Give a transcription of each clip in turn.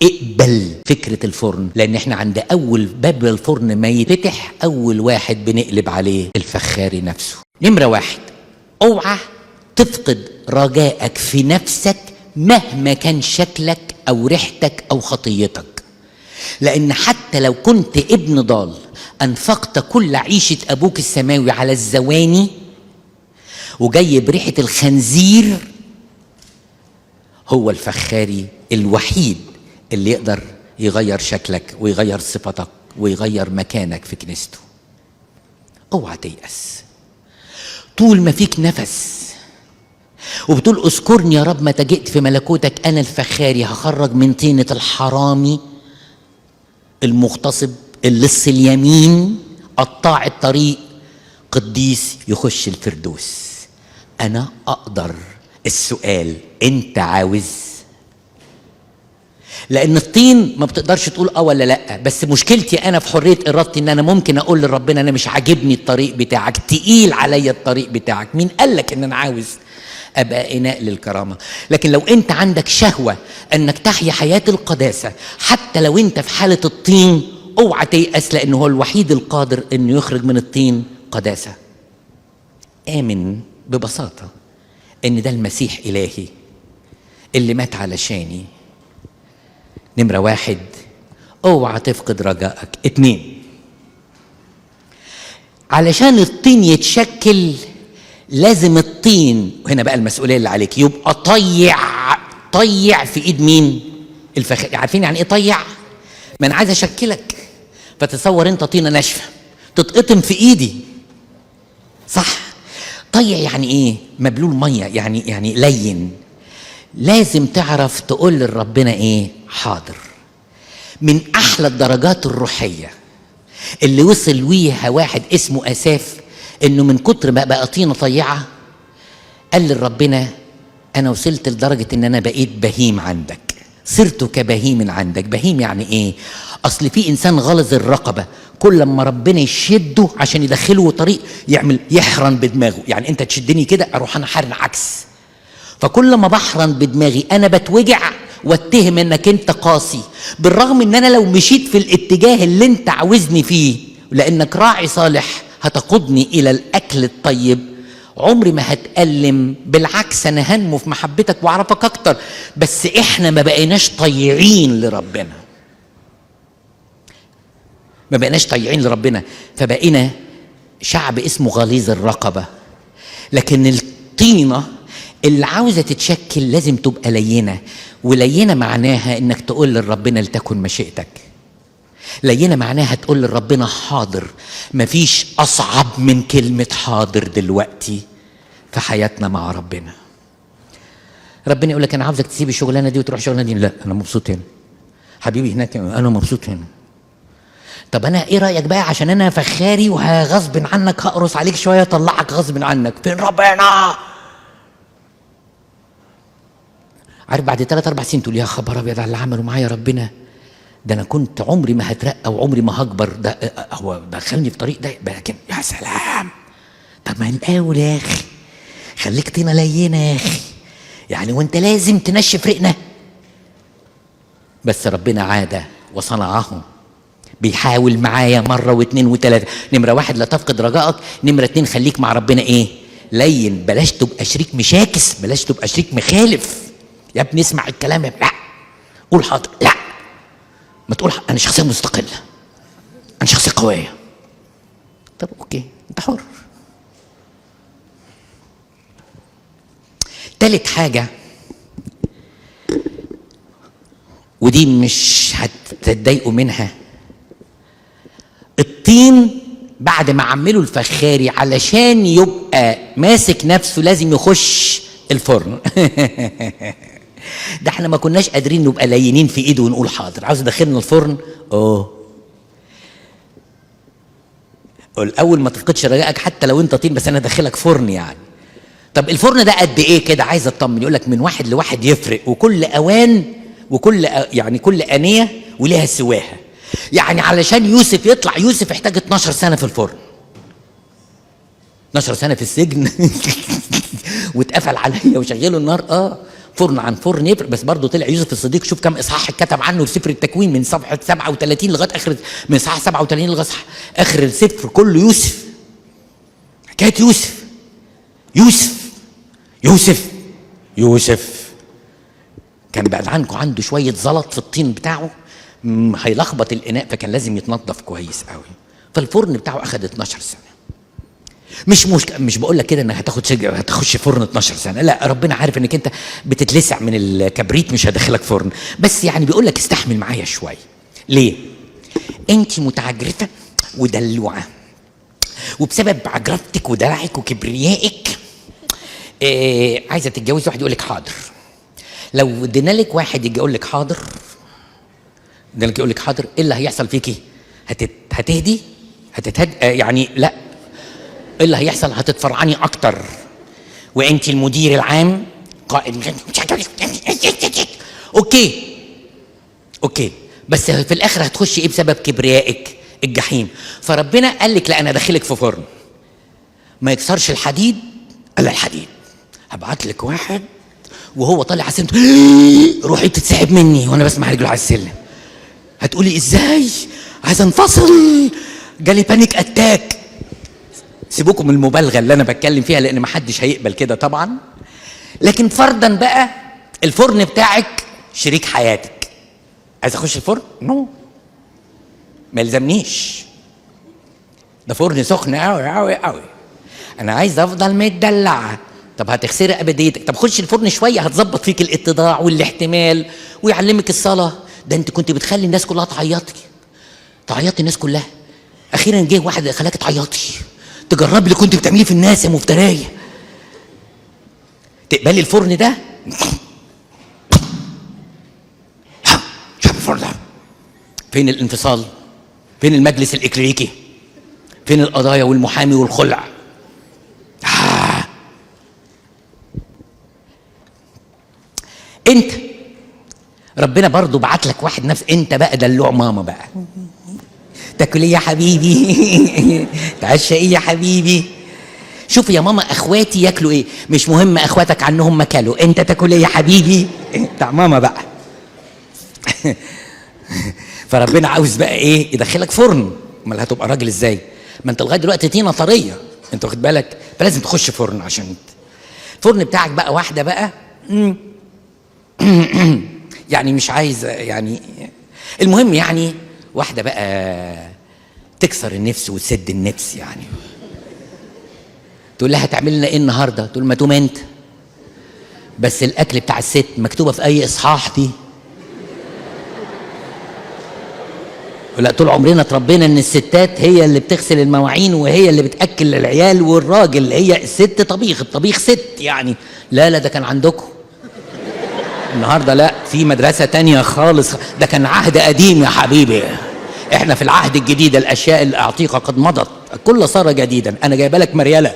اقبل فكرة الفرن، لأن احنا عند أول باب الفرن ما يتفتح أول واحد بنقلب عليه الفخاري نفسه. نمرة واحد، اوعى تفقد رجائك في نفسك مهما كان شكلك أو ريحتك أو خطيتك، لأن حتى لو كنت ابن ضال أنفقت كل عيشة أبوك السماوي على الزواني وجاي بريحة الخنزير، هو الفخاري الوحيد اللي يقدر يغير شكلك ويغير صفتك ويغير مكانك في كنيسته. اوعى تيأس طول ما فيك نفس وبتقول اذكرني يا رب متى جئت في ملكوتك، انا الفخاري هخرج من طينة الحرامي المغتصب اللص اليمين قطاع الطريق قديس يخش الفردوس. انا اقدر. السؤال انت عاوز؟ لان الطين ما بتقدرش تقول اه ولا لا، بس مشكلتي انا في حرية ارادتي ان انا ممكن اقول لربنا انا مش عاجبني الطريق بتاعك، تقيل عليا الطريق بتاعك، مين قالك ان انا عاوز ابقى اناء للكرامه؟ لكن لو انت عندك شهوة انك تحيا حياة القداسة حتى لو انت في حاله الطين، اوعى تيأس، لانه هو الوحيد القادر انه يخرج من الطين قداسة. امن ببساطة ان ده المسيح الهي اللي مات علشاني. نمرة واحد، اوعى تفقد رجائك. اتنين، علشان الطين يتشكل لازم الطين، وهنا بقى المسؤولية اللي عليك، يبقى طيع. طيع في ايد مين؟ الفخ. عارفين يعني ايه طيع؟ ما انا عايز اشكلك، فتصور انت طينة ناشفة تتقطم في ايدي، صح؟ طيع يعني ايه؟ مبلول مية، يعني لين. لازم تعرف تقول لربنا ايه؟ حاضر. من احلى الدرجات الروحية اللي وصل ليها واحد اسمه اساف، انه من كتر ما بقى طينه طيعه قال لربنا انا وصلت لدرجة ان انا بقيت بهيم عندك، صرت كبهيم عندك. بهيم يعني ايه؟ اصل في انسان غلظ الرقبة، كل لما ربنا يشده عشان يدخله طريق يعمل يحرن بدماغه، يعني انت تشدني كده اروح انا حرن عكس، فكل ما بحرن بدماغي انا بتوجع واتهم انك انت قاسي، بالرغم ان انا لو مشيت في الاتجاه اللي انت عاوزني فيه لانك راعي صالح هتقودني الى الاكل الطيب، عمري ما هتألم، بالعكس انا هنمو في محبتك واعرفك اكتر. بس احنا ما بقيناش طيعين لربنا، ما بقيناش طيعين لربنا، فبقينا شعب اسمه غليظ الرقبة. لكن الطينة اللي عاوزة تتشكل لازم تبقى لينة، ولينة معناها انك تقول لربنا لتكن مشيئتك. لينة معناها تقول لربنا حاضر. مفيش أصعب من كلمة حاضر دلوقتي في حياتنا مع ربنا. ربنا يقول لك أنا عاوزك تسيب الشغلانة دي وتروح الشغلانة دي، لا أنا مبسوط هنا حبيبي، هناك أنا مبسوط هنا. طب أنا إيه رأيك بقى عشان أنا فخاري وغصب عنك هقرص عليك شوية أطلعك غصب عنك؟ فين ربنا؟ عارف بعد 3-4 سنين تقول يا خبر أبيض على اللي عمله معايا ربنا، ده أنا كنت عمري ما هترقى وعمري ما هكبر، ده هو دخلني في طريق ده، لكن يا سلام. طب ما نقاول يا أخي، خليك طينة لينة يا أخي، يعني وأنت لازم تنشف رقنا. بس ربنا عاد وصنعه، بيحاول معايا مرة واثنين وثلاثة. نمرة واحد لا تفقد رجائك. نمرة اتنين خليك مع ربنا إيه؟ لين. بلاش تبقى شريك مشاكس، بلاش تبقى شريك مخالف. يا ابني اسمع الكلام، يا لا قول حاضر، لا ما تقول انا شخصية مستقلة، انا شخصية قوية. طب okay انت حر. تالت حاجة، ودي مش هتتضايقوا منها، الطين بعد ما عمله الفخاري علشان يبقى ماسك نفسه لازم يخش الفرن. ده احنا ما كناش قادرين نبقى لينين في ايده ونقول حاضر، عاوز يدخلنا الفرن. الاول ما تفقدش رجائك حتى لو انت طين، بس انا داخلك فرن يعني. طب الفرن ده قد ايه كده؟ عايز اطمن. يقول لك من 1 ل1 يفرق، وكل اوان وكل يعني كل انية وليها سواها. يعني علشان يوسف يطلع يوسف احتاج 12 سنة في الفرن، 12 سنة في السجن واتقفل عليا وشغلوا النار. فرن عن فرن يفرق. بس برضه طلع يوسف الصديق، شوف كم اصحاح اتكتب عنه في سفر التكوين، من صفحة 37 لغاية اخر، من صفحة 37 لغاية اخر السفر كله يوسف. حكاية يوسف يوسف يوسف يوسف. كان بعد عنكم عنده شوية زلط في الطين بتاعه، هيلخبط الاناء، فكان لازم يتنظف كويس قوي. فالفرن بتاعه اخذ 12 سنة. مش بقول لك كده انك هتاخد هتخش فرن 12 سنة، لا، ربنا عارف انك انت بتتلسع من الكبريت، مش هدخلك فرن، بس يعني بيقول لك استحمل معايا شوية. ليه؟ انت متعجرفه ودلوعه، وبسبب عجرفتك ودلعك وكبريائك عايزه تتجوزي واحد يقول لك حاضر. لو ادينا لك واحد يجي يقول لك حاضر، ادينا لك يقول لك حاضر، ايه اللي هيحصل فيكي؟ هتهدي؟ هتتهد يعني لا، ايه اللي هيحصل؟ هتتفرعني اكتر، وانت المدير العام قائد. okay okay، بس في الاخر هتخشي ايه بسبب كبريائك؟ الجحيم. فربنا قال لك لا، انا داخلك في فرن ما يكسرش الحديد الا الحديد. هبعت لك واحد وهو طالع على السلم، روحي بتتسحب مني وانا بسمع رجله على السلم. هتقولي ازاي؟ عايز انفصل، جالي panic attack. سيبوكم من المبالغة اللي انا بتكلم فيها، لان محدش هيقبل كده طبعا. لكن فرضا بقى الفرن بتاعك شريك حياتك، عايز اخش الفرن؟ no، ما يلزمنيش، ده فرن سخن قوي قوي قوي، انا عايز افضل متدلعه. طب هتخسري ابديتك. طب خش الفرن شوية، هتظبط فيك الاتضاع والاحتمال ويعلمك الصلاة. ده انت كنت بتخلي الناس كلها تعيطي، تعيطي الناس كلها. اخيرا جه واحد خلاك تعيطي، تجربي اللي كنت بتعمليه في الناس يا مفتريه. تقبلي الفرن ده؟ شوف الفرن ده. فين الانفصال؟ فين المجلس الاكليريكي؟ فين القضايا والمحامي والخلع؟ انت ربنا برضو بعت لك واحد نفس انت بقى دلوع ماما بقى، تاكل ايه يا حبيبي؟ تعشى ايه يا حبيبي؟ شوف يا ماما اخواتي ياكلوا ايه، مش مهم اخواتك عنهم ما كلوا، انت تاكل ايه يا حبيبي؟ بتاع ماما بقى. فربنا عاوز بقى ايه؟ يدخلك فرن. امال هتبقى راجل ازاي؟ ما انت لغاية دلوقتي طينه طرية، انت واخد بالك؟ فلازم تخش فرن. عشان الفرن بتاعك بقى واحدة بقى يعني مش عايز، يعني المهم يعني واحدة بقى تكسر النفس وتسد النفس، يعني تقول لها هتعمل لنا ايه النهارده؟ تقول ما تقوم انت، بس الاكل بتاع الست مكتوبة في اي اصحاح دي؟ لا، طول عمرنا اتربينا ان الستات هي اللي بتغسل المواعين وهي اللي بتاكل العيال، والراجل هي الست طبيخ، الطبيخ ست يعني. لا لا، ده كان عندكم. النهارده لا، في مدرسه تانية خالص، ده كان عهد قديم يا حبيبي، احنا في العهد الجديد، الاشياء العتيقة قد مضت، كل صار جديدا. انا جايبه لك مريله.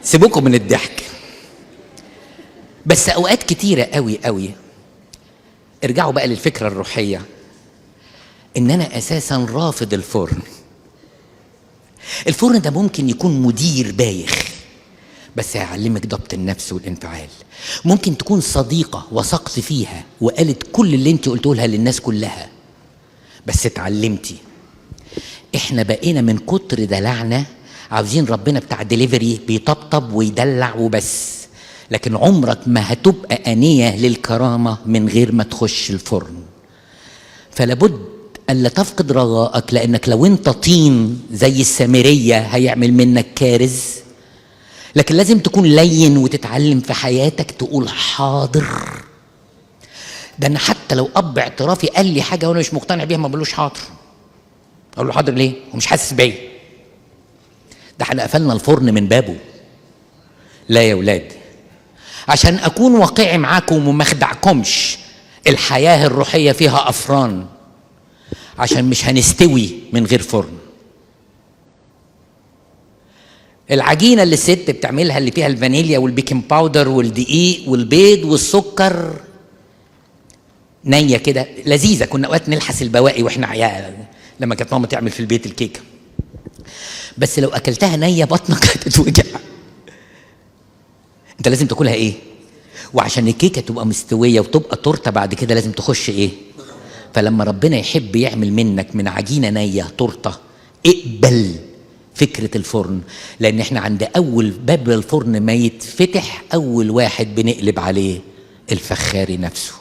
سيبوكم من الضحك. بس اوقات كتيرة قوي قوي ارجعوا بقى للفكرة الروحية، ان انا اساسا رافض الفرن. الفرن ده ممكن يكون مدير بايخ، بس هيعلمك ضبط النفس والانفعال. ممكن تكون صديقة وثقت فيها وقالت كل اللي انت قلته لها للناس كلها، بس اتعلمتي. احنا بقينا من كتر دلعنا عاوزين ربنا بتاع ديليفري بيطبطب ويدلع وبس، لكن عمرك ما هتبقى أنية للكرامة من غير ما تخش الفرن. فلابد ألا تفقد رجائك، لأنك لو انت طين زي السامرية هيعمل منك كارز. لكن لازم تكون لين وتتعلم في حياتك تقول حاضر. ده انا حتى لو اب اعترافي قال لي حاجة وانا مش مقتنع بيها ما بقولوش حاضر. اقول له حاضر ليه؟ هو مش حاسس بيا. ده احنا قفلنا الفرن من بابه. لا يا ولاد، عشان اكون واقعي معاكم وما اخدعكمش، الحياة الروحية فيها افران، عشان مش هنستوي من غير فرن. العجينة اللي الست بتعملها اللي فيها الفانيليا وال baking powder والدقيق والبيض والسكر نيه كده لذيذة، كنا اوقات نلحس البواقي واحنا عيال لما كانت ماما تعمل في البيت الكيكه. بس لو اكلتها نيه بطنك هتتوجع. انت لازم تاكلها ايه؟ وعشان الكيكه تبقى مستوية وتبقى تورته بعد كده لازم تخش ايه؟ فلما ربنا يحب يعمل منك من عجينه نيه تورته، اقبل فكرة الفرن، لان احنا عند اول باب الفرن ما يتفتح اول واحد بنقلب عليه الفخاري نفسه.